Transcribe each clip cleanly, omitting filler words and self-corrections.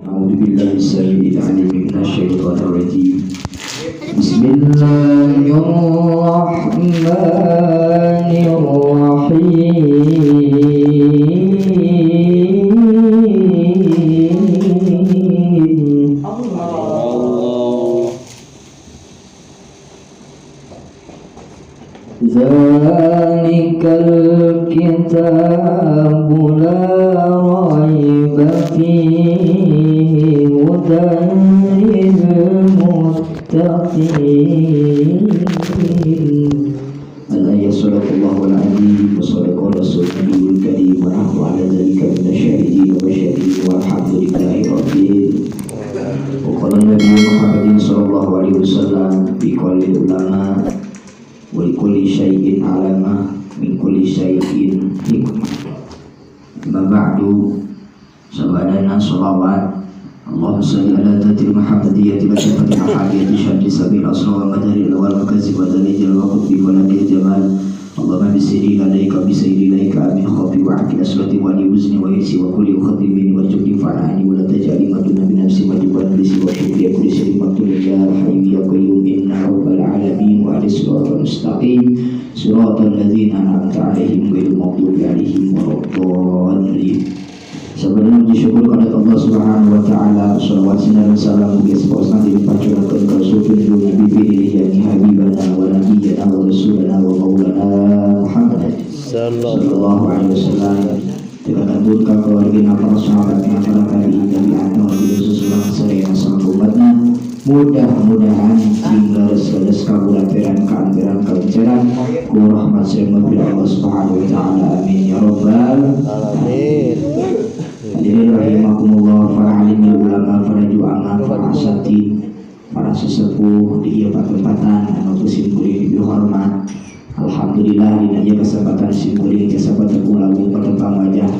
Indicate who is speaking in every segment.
Speaker 1: أعوذ بالله السميع العليم من الشيطان الرجيم. بسم الله الرحمن الرحيم. ذلك الكتاب لا ريب فيه هدى للمتقين. الآية صدق الله العظيم وصدق رسوله الكريم ونحن على ذلك من الشاهدين والشاهدين والحمد لله رب العالمين. وقال النبي محمد صلى الله عليه وسلم في قول العلماء ولكل شيء علامة من كل شيء حكمة. أما بعد، سبحاننا صلوات اللهم صل على ذات المحمدية لطيفة الأحادية شمس سبيل الأسرار ومدار الأول وكذب ودليل الوقت ولك الجمال. اللهم بسيري لديك بسيري إليك من خوفي وعقل أسرتي ولي وزني ويسي وكل خطي مني وارزقني فرعني ولا تجعل ما دون بنفسي مجبرا بسي وشكري كل شيء مقتول يا حي يا قيوم إن رب العالمين وعلى الصراط المستقيم صراط الذين أنعمت عليهم غير المغضوب عليهم ولا الضالين. Sebelum disyukur kepada Allah Subhanahu wa taala, shalawat dan salam mugi sepausna dilimpahkan ke Rasulullah Nabi yani habibana wa nabiyyana wa rasulana wa maulana Muhammad sallallahu alaihi wasallam. Dikatakan ka keluarga para sahabat yang para tabi'in tabi'at wa khusus sadaya sama umatna. Mudah-mudahan hingga leres kabulan kaampiran kaunceran ku rahmat sareng Allah Subhanahu wa taala. Amin ya rabbal
Speaker 2: alamin.
Speaker 1: Hadirin rahimakumullah, para alim ulama, para juama, para asatid, para sesepuh di ieu patempatan anu ku simkuring dihormat. Alhamdulillah dina ieu kesempatan simkuring tiasa patepung lawung patepang wajah.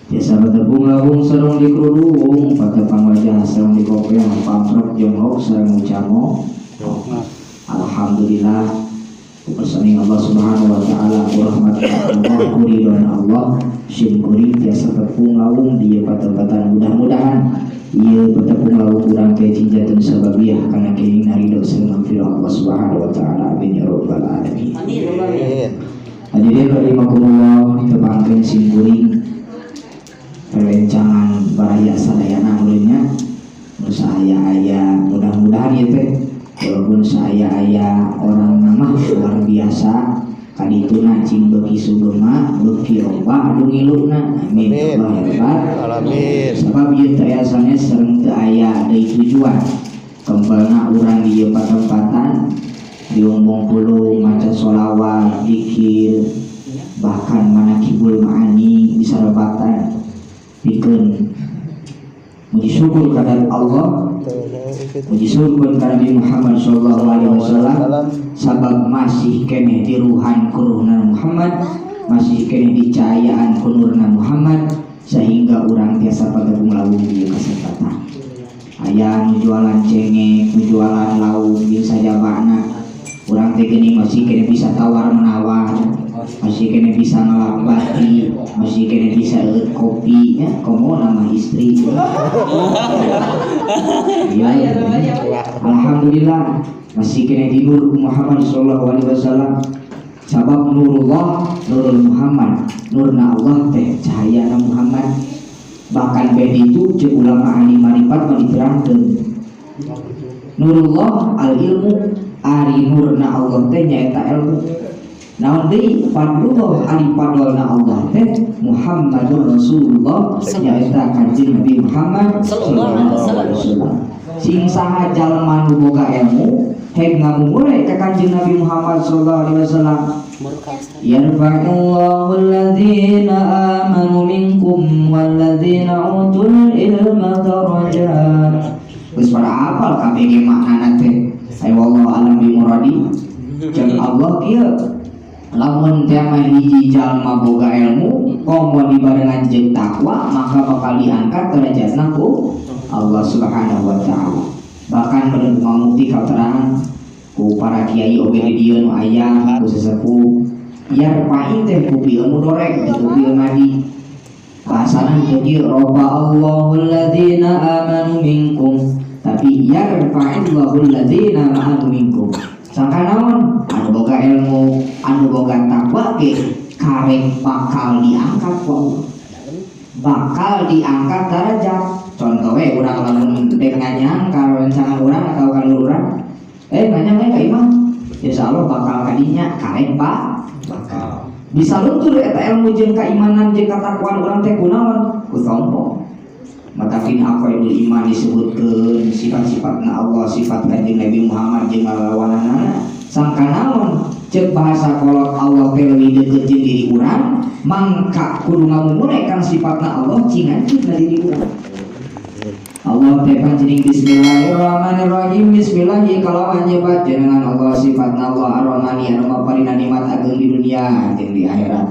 Speaker 1: Tiasa patepung lawung sareng dikerudung, patepang wajah sareng dikopeah, pamprok jonghok sareng ucamo. Alhamdulillah kepersaning Allah Subhanahu wa taala, rahmat Allah, kuridona Allah, simkuring tiasa tepung lawung di ieu patempatan. Mudah-mudahan ieu patepung lawung urang teh cinjatun sababiah kana kenging ridho sareng magfirah Allah Subhanahu wa taala. Amin ya rabbal alamin.
Speaker 2: Amin.
Speaker 1: Hadirin rahimakumullah, tepangkeun simkuring rerencangan baraya sadayana mulanya nu saaya-aya, mudah-mudahan ieu teh walaupun saya aya orang nama luar biasa kadituna cing beuki sugema beuki loba anu ngiluna. Amin ya rabbal
Speaker 2: alamin.
Speaker 1: Sabab ieu teh asalnya sareng teu aya deui tujuan kempelna urang di ieu patempatan diumbung pulung maca sholawat zikir bahkan manakibul ma'ani disarebatan pikeun muji syukur kepada Allah, muji syukur kepada Nabi Muhammad sallallahu alaihi wasallam, sabab masih keneh diruhan kuruhna Muhammad, masih keneh dicahayaan kunurna Muhammad sehingga urang tiasa patepung lawung di kesempatan. Aya nu jualan cengek, nu jualan lauk jeung sajabana, urang teh geuning masih keneh bisa tawar menawar, masih keneh bisa ngelap bati, masih keneh bisa eueut kopi nya komo nama istri. Ya, alhamdulillah masih keneh di nur Muhammad sallallahu alaihi wasallam. Sabab nurullah nurul Muhammad, nurna Allah teh cahayana Muhammad. Bahkan bed itu ceuk ulama ahli marifat mah diterangkeun nurullah al ilmu, ari nurna Allah teh nyaeta ilmu. Naon deui fadlullah ari fadlna Allah teh Muhammadur Rasulullah nyaeta Kanjeng Nabi Muhammad sallallahu alaihi wasallam. Sing saha jalma nu boga ilmu heg ngamumule ka Kanjeng Nabi Muhammad sallallahu alaihi wasallam. Yarfa'ullahu alladzina amanu minkum walladzina utul ilma darajat. Geus pada apal kabeh maknana teh. Ay wallahu alam bi muradi. Jeung Allah kieu lamun teh mah hiji jalma boga ilmu komo dibarengan jeung takwa maka bakal diangkat derajatna ku Allah Subhanahu wa taala. Bahkan menurut mangukti katerangan ku para kiai oge di dieu nu aya ku sesepuh yarfa'in teh ku fi'il mudhari ku fi'il madi. Bahasana jadi roba Allahul ladzina amanu minkum, tapi yarfa'illahu ladzina amanu minkum. Sangka naon? Anu boga ilmu, anu boga takwa ge karek bakal diangkat ku Allah. Bakal diangkat derajat. Contoh we urang lamun dek nganyang ka rencangan urang atau ka lur urang, nganyang we ka imah. Insyaallah bakal kadinya karek pak bakal. Bisa luntur eta ilmu jeung keimanan jeung katakwaan urang teh kunaon? Ku sombong. Maka kini aqaidul iman disebutkeun sifat-sifatna Allah, sifat Kanjeng Nabi Muhammad jeung lalawananana. Sangka naon? Ceuk bahasa kolot Allah teh leuwih deukeut jeung diri urang, mangka kudu ngamumule kana sifatna Allah cingan na diri urang. Allah teh panjenengan bismillahirrahmanirrahim, bismillahi kalawan nyebat jenengan Allah sifatna Allah ar-Rahmani anu maparina nikmat ageung di dunia jeung di akhirat,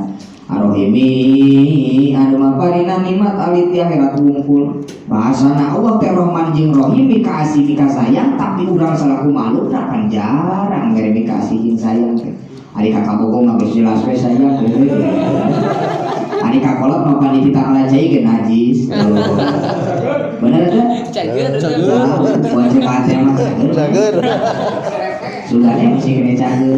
Speaker 1: ar-Rahimi anu maparina nikmat alit di akhirat wungkul. Bahasana Allah teh Rahman jeung Rahim, mikaasih mikasayang, tapi urang salaku makhluk pan jarang mere mikasih jeung sayang teh. Ari ka kabogoh mah geus jelas we sayang. Ari ka kolot mah pan dititah cai ge najis. Bener teh?
Speaker 3: Cager.
Speaker 1: Buat cek mah cager.
Speaker 2: Cager.
Speaker 1: Sugane mesti kena cager.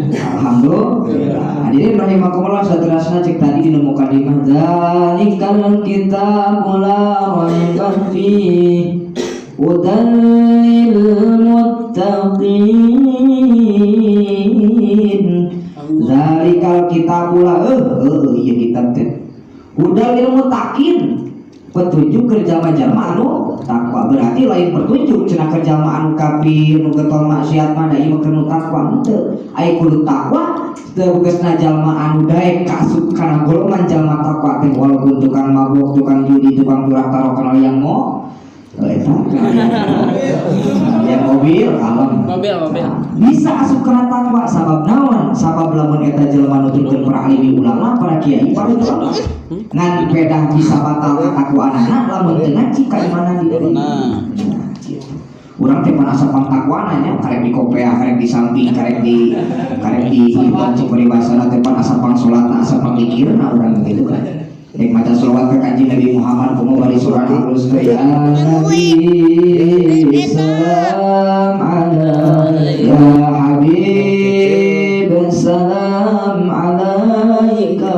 Speaker 1: Alhamdulillah. Hadirin rahimakumullah, saterasna cek tadi dina mukadimah dzalikal kitabu la raiba fihi hudan lil muttaqin. Dzalikal kitabu la ieu kitab teh hudan lil muttaqin, petunjuk keur jalma-jalma anu takwa. Berarti lain petunjuk cenah keur jalma anu kafir nu getol maksiat mah, da ieu mah keur nu takwa henteu. Ai kudu takwa tegasna jalma anu daek kaasup kana golongan jalma takwa teh walaupun tukang mabok, tukang judi, tukang turah tarok, kenal yang mau eta yang mobil kalem.
Speaker 3: Mobil, mobil.
Speaker 1: Bisa asup kana takwa sabab naon? Sabab lamun eta jelema nuturkeun para alim ulama, para kiai, para ulama ngan pedah bisa batal katakwaanana lamun teu ngaji kaimanan di dieu.
Speaker 3: Nah.
Speaker 1: Nah, gitu. Urang teh pan asa pangtakwana nya, karek di kopea, karek di samping, karek di hiburan cek paribasana teh pan asa pang salatna, asa pang dikirna urang gitu kan. Rek maca sholawat ka Kanjeng Nabi Muhammad kumaha bari surah terus teh ya Nabi salam alaika ya Habib salam alaika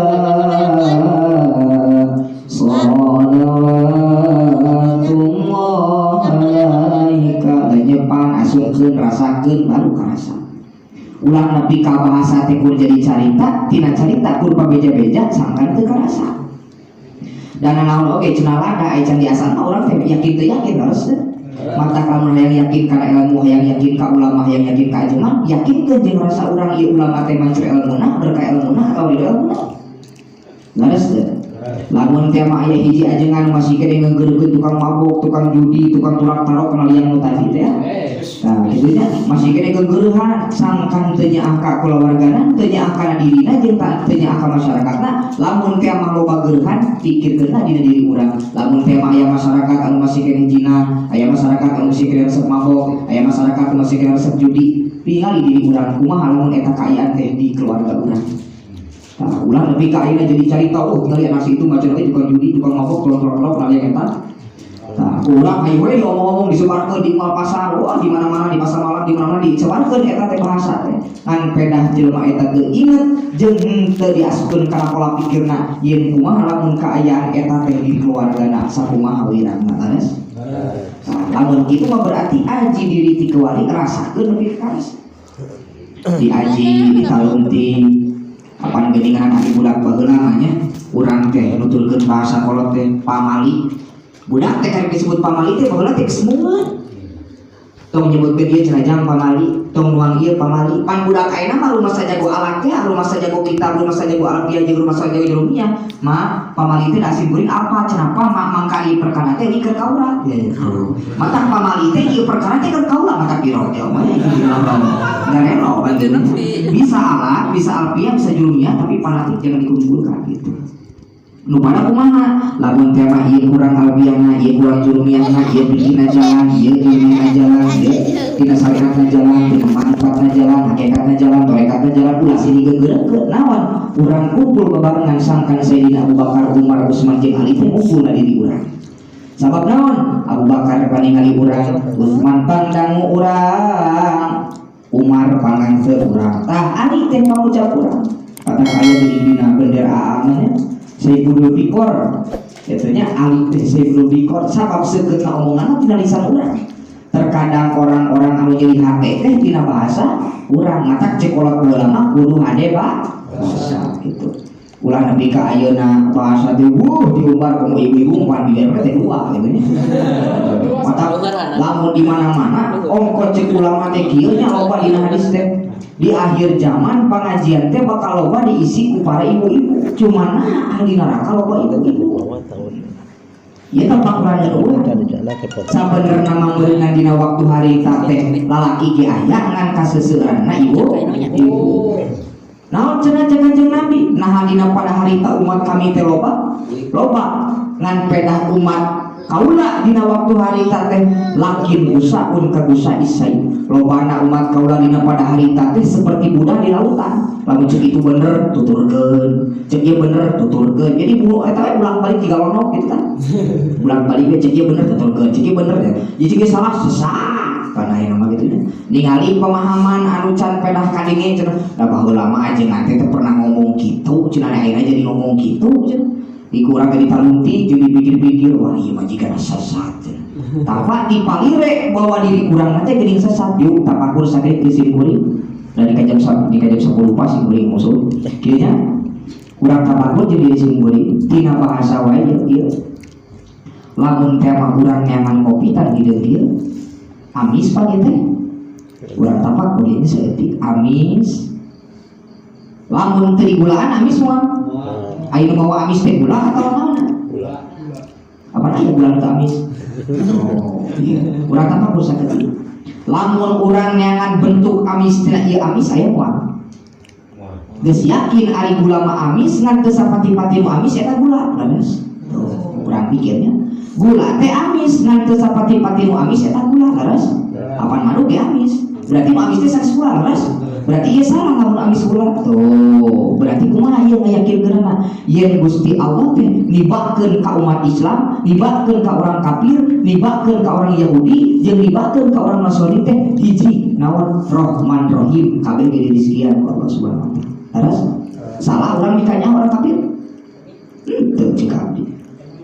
Speaker 1: salawatullah alaika. Nyepan asungkeun rasakeun baru karasa. Ulah nepi ka bahasa teh kur jadi carita, tina carita kur pabeja-beja sangkan teu karasa. Dan naon oge cenah lada aya can diasan mah urang teh yakin teu yakin terus teh. Mata lamun hayang yakin kana ilmu, hayang yakin ka ulama, hayang yakin ka ajeman, yakinkeun jeung rasa urang ieu ulama teh mancur ilmuna, berkah ilmuna atau di ilmuna. Leres teu? Lamun teh mah aya hiji ajengan masih kene ngeugeurkeun tukang mabok, tukang judi, tukang turak tarok kenal yang nu tadi teh. Nah, kitu nya masih kene geugeuruhan sangkan teu nyaah ka kulawargana, teu nyaah kana dirina jeung teu nyaah ka masyarakatna. Lamun teh mah loba geuruhan, pikirkeunna dina diri urang. Lamun teh mah aya masyarakat anu masih kene zina, aya masyarakat anu masih kene resep mabok, aya masyarakat anu masih kene resep judi, tingali diri urang kumaha lamun eta kaayaan teh di keluarga urang. Nah, ulah lebih ka ayeuna jadi cari tahu, oh, tinggal anak si itu macam lagi tukang judi, tukang mabok, tolong-tolong kenal yang eta. Nah, ulah ayo we ngomong-ngomong disebarkeun di mal pasar, wah di mana-mana di pasar malam di mana-mana disebarkeun eta teh bahasa teh. Ngan pedah jelema eta teu inget jeung teu diasupkeun kana pola pikirna yen kumaha lamun kaayaan eta teh di keluargana sakumaha wirangna leres. Nah, lamun kitu mah berarti aji diri ti kewali rasakeun lebih keras. Diaji ditalungti kapan geuningan ari budak baheula mah nya urang teh nuturkeun bahasa kolot teh pamali. Budak teh karek disebut pamali teh baheula teh geus meungeut. Tong nyebutkeun ieu cenah jang pamali, tong nuang ieu pamali. Pan budak ayeuna mah rumah saja go alak teh, rumah saja go kitab, rumah saja go alfiah jeung rumah saja go jurumiyah. Ma pamali teh da simkuring apa cenah pa ma mangka ieu perkara teh ieu keur kaula gitu. Mata pamali teh ieu perkara teh keur kaula mata piro teh mah ngarelo. Bisa alak, bisa alfiah, bisa jurumiyah, tapi fanatik jangan dikumpulkan gitu. Nu pada kumaha lamun tema ieu kurang albiana, ieu kurang jurumiahna, ieu fikihna jalan, ieu ilmina jalan, ieu tina syariatna jalan, tina manfaatna jalan, hakikatna jalan, torekatna jalan, ulah sini geugeureun naon urang kumpul bebarengan sangkan Sayyidina Abu Bakar, Umar, Utsman jeung Ali teh ngumpul na diri urang. Sabab naon? Abu Bakar paningali urang, Utsman pangdangu urang, Umar pangangse urang. Tah Ali teh pangucap urang. Kata kaya geuning dina bendera aamnya Saiful Bikor. Itunya Ali teh Saiful Bikor sabab seukeutna omonganna tina lisan urang. Terkadang orang-orang anu nyeri hate teh tina bahasa urang, matak cek kolot baheula mah kudu hade bahasa gitu. Ulah nepi ka ayeuna bahasa teh wuh diumbar komo ibu-ibu pan bibir teh dua gitu nya. Matak lamun di mana-mana ongko cek ulama teh kieu nya, loba dina hadis teh di akhir zaman pengajian teh bakal loba diisi ku para ibu-ibu. Cuman nah ahli neraka loba ibu-ibu. Ieu tapakuran urang. Sabenerna mah meureunna dina waktu harita teh lalaki ge aya, ngan kaseuseurana ibu ibu. Naon cenah cek Kanjeng Nabi? Nah, dina pada harita umat kami teh loba loba, ngan pedah umat kaula dina waktu harita teh lakin gusaun ka gusai sail. Lobana umat kaula dina pada harita teh seperti budak di lautan. Lamun cek itu bener tuturkeun, cek ieu bener tuturkeun. Jadi bu eta we ulang balik tiga lonok gitu kan, ulang balik we cek ieu bener tuturkeun, cek ieu bener ya, jadi cek ieu salah sesat karena aya nama gitu nya. Ningali pemahaman anu can pedah kadenge cenah da baheula mah ajengan teh pernah ngomong kitu cenah, ayeuna jadi ngomong kitu cenah. Dikurang jadi talunti jadi pikir-pikir, wah ieu mah jigana sesat cenah. Tapa dipalire bahwa diri kurang teh geuning sesat. Yuk tapakur sakedik di sim kuring dari kajam di kajam 10 pas sim kuring musuh kieu nya. Kurang tapakur jadi diri sim kuring tina bahasa wae ieu ieu. Lamun tema urang nyangan kopi tan hideung kieu amis pak ieu teh, urang tapakur ini saeutik amis. Lamun teu digulaan amis moal? Aya nu mawa amis teh gula atau naon? Apa aya gula nu amis? Oh iya, urang tapakur saeutik. Lamun urang nyangan bentuk amis tina ieu amis aya moal? Geus yakin ari gula mah amis, ngan teu sapati-pati nu amis eta gula. Leres tuh urang pikirnya gula teh amis, ngan teu sapati-pati nu amis eta gula. Leres? Apan madu ge amis, berarti nu amis teh sanes gula. Leres? Berarti ieu salah lamun amis gula. Tuh berarti kumaha ieu ngayakinkeunna yen Gusti Allah teh nibakeun ka umat Islam, nibakeun ka orang kafir, nibakeun ka orang Yahudi, jeung nibakeun ka orang Nasrani teh hiji naon? Rahman Rahim, kabeh ge diriskian ku Allah Subhanahu wa taala. Leres? Salah urang mikanya orang kafir? Henteu cek abdi,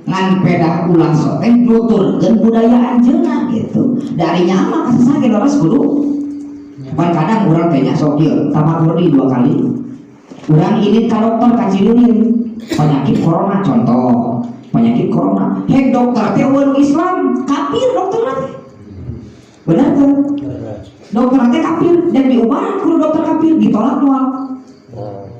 Speaker 1: ngan pedah ulah sok teh nuturkeun budaya anjeunna gitu dari nyama kasasage. Leres? Kudu pan kadang urang teh nya sok ieu tapakur di dua kali urang ini ka dokter ka Cileunyin penyakit corona, contoh penyakit corona, hek dokter teh eueuh Islam, kafir dokter teh. Benar tuh dokter teh kafir dan diubahan kudu dokter kafir, ditolak moal?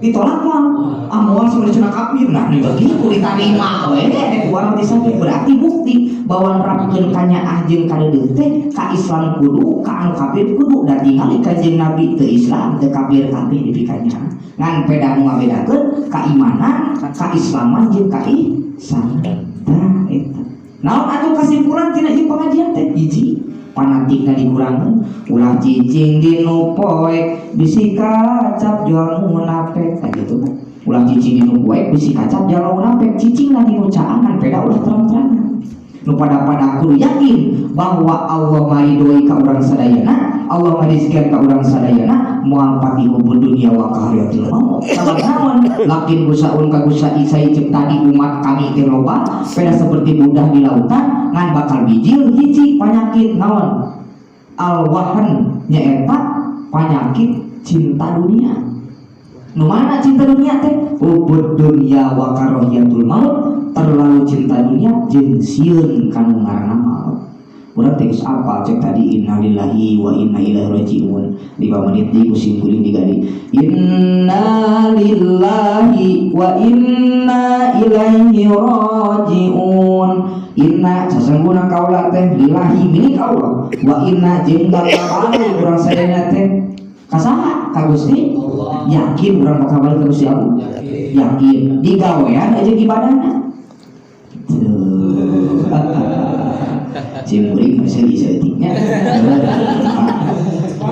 Speaker 1: Ditolak moal? Ah moal, sebenarnya cenah kafir. Nah nih begitu diterima we dek urang teh sakit. Berarti bukti bahwa nerapkeun kanyaah jeung kadeudeuh teh ka Islam kudu, ka anu kafir kudu, da tingali Kanjeng Nabi teu Islam teu kafir, kabeh dipikanya, ngan pedah nu ngabedakeun kaimanan, kaislaman jeung kaihsanan. Tah eta naon atuh kesimpulan tina ieu pengajian teh? Hiji, fanatikna dikurangan. Ulah cicing di nu poek bisi kacap jual munafik. Nah gitu kan, ulah cicing di nu poek bisi kacap jual munafik. Cicing lagi nu caangan, peda ulah terang-terangan. Nu pada pada kudu yakin bahwa Allah maridoi ka urang sadayana, Allah ngarizkian ka urang sadayana. Moal pati hubud dunia wa kahriyatil maut. Sabab naon? Lakin gusaun ka gusai sail cek tadi umat kami teh loba peda seperti budah di lautan, ngan bakal bijil hiji penyakit naon? Alwahan, nyaeta penyakit cinta dunia. Nu mana cinta dunia teh? Hubud dunia wa karohiyatul maut, terlalu cinta dunia jeung sieun kanu ngaranna maut. Urang teh geus apal cek tadi innalillahi wa inna ilaihi rajiun. 5 menit deui ku sim kuring digali inna lillahi wa inna ilaihi rajiun. Inna sesungguhna kaula teh lillahi milik Allah, wa inna jeung bakal balik urang sadayana teh ka saha? Ka Gusti. Yakin urang bakal balik ka Gusti Allah? Yakin. Digawean aja ibadahna. Tuh. Sim kuring masih saeutik nya.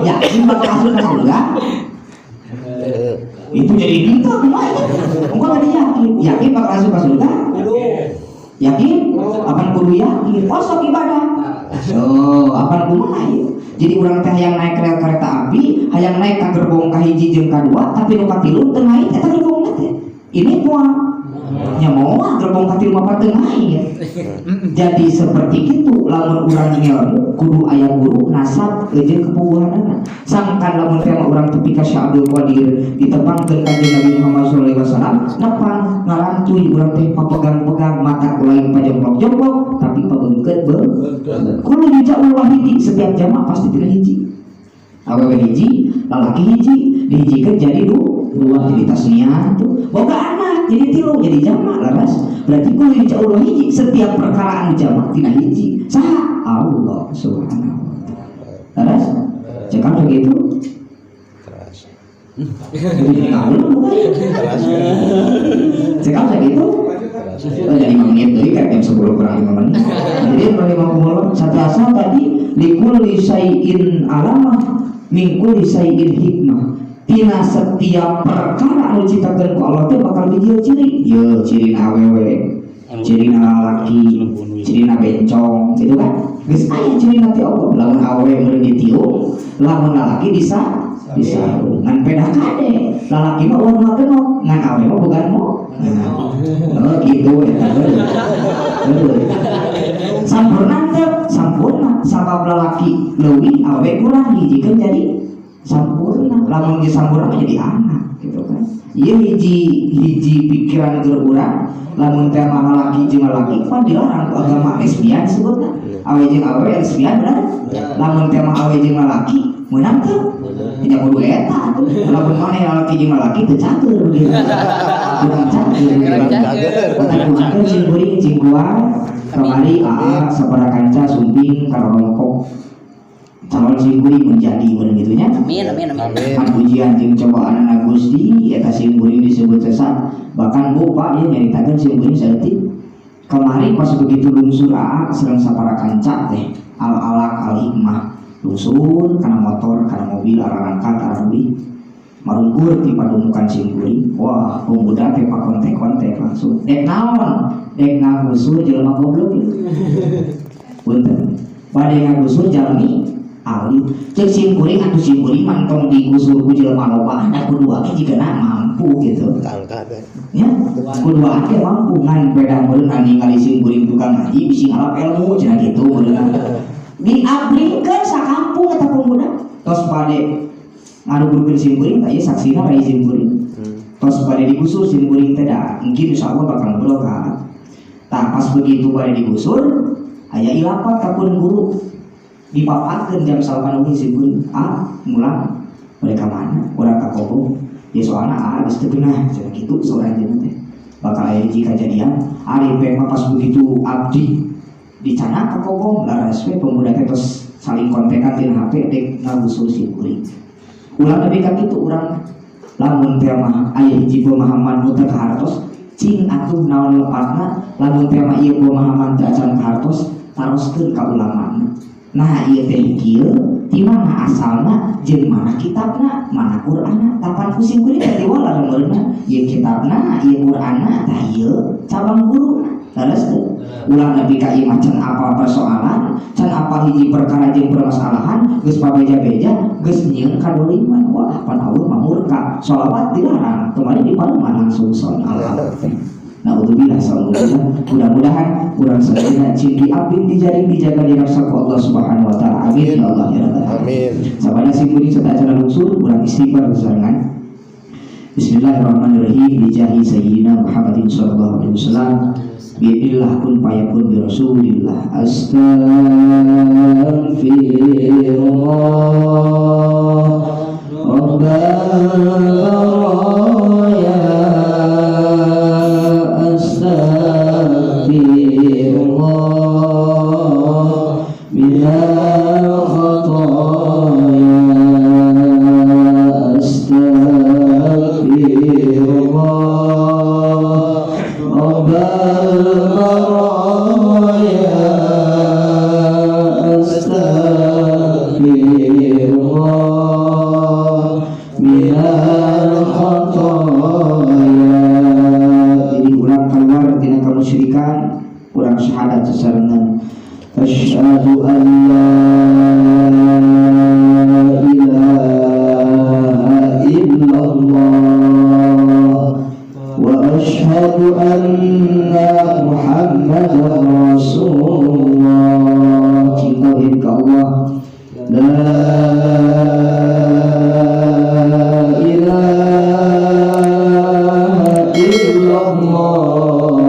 Speaker 1: Yakin bakal masuk ke surga? Itu jadi bintang kumaha? Engko tadi yakin, yakin bakal masuk ke surga? Yakin? Apan kudu yakin? Oh sok ibadah. Oh, apan kumaha ieu? Jadi urang teh hayang naik kereta api, hayang naik ka gerbong kahiji jeung kadua, tapi nu katilu teu naik eta gerbongna teh. Ini moal. Nya moal gerbong katilu mah teu naik. Jadi seperti itu lamun urang ngelmu kudu aya guru nasab jeung kepuguhanana. Sangkan lamun teh mah urang tepi ka Syekh Abdul Qadir ditepangkeun ka Nabi Muhammad sallallahu alaihi wasallam nepang ngarantuy urang teh papegang-pegang mata lain pajomplok-jomplok tapi pabeungkeut beungkeut. Kudu yuja'ul wahidi setiap jamaah pasti tina hiji. Awewe hiji, lalaki hiji, dihijikeun jadi dua jadi tasniah tuh. Boga anak jadi tilu jadi jamak laras. Berarti kudu yuja'ul wahidi setiap perkara anu jamak tina hiji. Saha? Allah Subhanahu wa taala. Laras? Cekap begitu?
Speaker 2: Keras.
Speaker 1: Jadi ngawur bukan?
Speaker 2: Keras.
Speaker 1: Cekap begitu?
Speaker 2: Keras.
Speaker 1: Oh, jadi 5 menit deui kan jam 10 kurang 5 menit. Jadi kurang 50 satu tadi likulli syai'in alamah min kulli syai'in hikmah. Tina setiap perkara anu diciptakeun ku Allah teh bakal bijil ciri. Ye, cirina awewe, cirina lalaki, cirina bencong, gitu kan? Geus aya cirina ti Allah. Lamun awewe meureun ditiung, lamun lalaki bisa bisa ngan pedah kade. Lalaki mah ulah mah genok, ngan awewe mah boga mo. Oh gitu ya. Sampurna teh sampurna sabab lalaki leuwih awewe kurang hijikeun jadi sampurna. Lamun geus sampurna mah jadi anak gitu kan. Ieu hiji hiji pikiran keur urang lamun teh mah lalaki jeung lalaki pan dilarang ku agama lesbian disebutna. Awe jeung awewe lesbian bener? Lamun teh mah awe jeung lalaki meunang teu? Nya kudu eta atuh. Lamun maneh lalaki jeung lalaki teu cager gitu. Kurang cager.
Speaker 2: Kurang cager.
Speaker 1: Kurang cing kuring cing kuat kamari aa sapara kanca sumping karorompok calon sim kuring menjadi meureun kitu nya.
Speaker 3: Amin amin amin.
Speaker 2: Amin.
Speaker 1: Kan ujian jeung cobaan Gusti eta sim kuring disebut sesat bahkan bu Pak ieu nyaritakeun sim kuring saeutik kamari pas begitu lungsur aa sareng sapara kanca teh al alaq al hikmah lungsur kana motor kana mobil arangkat ararui marungkur ti padumukan sim kuring wah pemuda teh pakontek-kontek langsung dek naon dek ngagusur jelema goblok ieu punten bade ngagusur jalmi alit cek sim kuring atuh sim kuring mah tong digusur ku jelema loba da kudu ge jigana mampu gitu
Speaker 2: Tangkat ya.
Speaker 1: Ya kudu ge mampu ngan beda meureun ningali sim kuring tukang ngaji bisi ngalap ilmu cenah kitu meureun diablingkeun sakampung eta pemuda tos bade ngarugurkeun sim kuring tah ieu saksina rai sim kuring tos bade digusur sim kuring teh da mungkin insyaallah bakal ngobrol ka tah pas begitu bade digusur aya ilapat ka pun guru dipaparkeun jam 9 wengi sim kuring ah mulang mereka mana urang ka Kobong ya soalna ah geus teu geunah cenah kitu saurang jeung teh bakal aya hiji kajadian ari pe mah pas begitu abdi dicanak ka Kobong laras we pemuda teh tos saling kontekan tina HP dek ngagusur sim kuring ulah nepi ka kitu urang lamun teh mah aya hiji pemahaman nu teu kahartos cing atuh naon lepatna lamun teh mah ieu pemahaman teu acan kahartos taroskeun ka ulamana nah ieu teh kieu ti mana asalna jeung mana kitabna mana Qur'anna kapan ku sim kuring teh diwalar meureunna ieu kitabna ieu Qur'anna tah ieu cabang guruna leres teu ulah nepi ka ieu mah can apal persoalan can apal hiji perkara jeung permasalahan geus pabeja-beja geus nyieun kadoliman wah pan Allah mah murka sholawat dilarang kemarin di paruman langsung sholawat teh naudzubillah sallallahu mudah-mudahan urang sadaya cing diabdi dijaring dijaga dirasa ku Allah Subhanahu wa taala amin ya Allah ya rabbal alamin
Speaker 2: Amin.
Speaker 1: Sabada sim kuring serta acara lungsur urang istighfar besarengan Bismillahirrahmanirrahim bijahi sayyidina Muhammadin sallallahu alaihi wasallam biidznillah kun fayakun bi rasulillah astaghfirullah rabbal baraya astaghfirullah minal khataya astaghfirullah Asyhadu an la ilaha illallah wa asyhadu anna Muhammadar Rasulullah. Cinta tauhid ka Allah. La ilaha illallah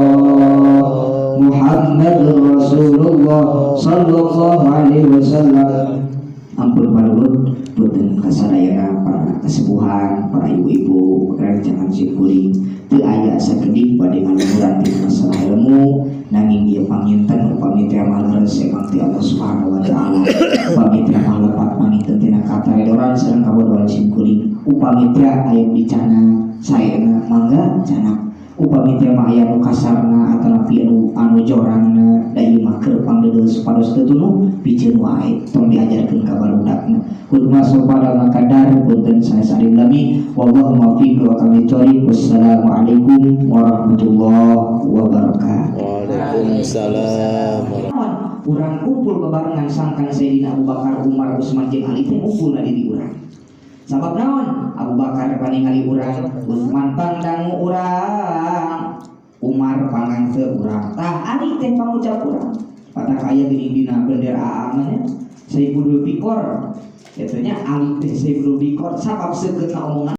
Speaker 1: Muhammadur Rasulullah sallallahu alaihi wasallam. Ampun paluhur punten kasadayana para kesepuhan, para ibu-ibu, rencangan simkuring teu aya sakedik bade ngaluhuran tina masalah ilmu, nanging ieu panginten upami teh mah leres emang ti Allah Subhanahu wa taala. Upami teh mah lepat panginten tina kataredoran sareng kabodohan simkuring. Upami teh aya dicana saena mangga canak. Upami teh mah aya nu kasarna atanapi anu jorangna, da ieu mah keur pangdeudeuh supados teu tunduh piceun wae, tong diajarkeun ka barudakna. Kudu masuk pada makadar punten sanes alim lami. Wallahu muwaffiq wa kami thoriq. Wassalamualaikum warahmatullahi wabarakatuh.
Speaker 2: Waalaikumsalam.
Speaker 1: Urang kumpul bebarengan sangkan Sayyidina Abu Bakar, Umar, Utsman jeung Ali teh ngumpul na diri urang. Sabab naon? Abu Bakar paningali urang, Utsman pangdangu urang, Umar pangangse urang. Tah Ali teh pangucap urang. Patah kaya geuning dina bendera AA nya. Saiful Fikor. Eta nya Ali teh Saiful Fikor sabab seukeutna omongan.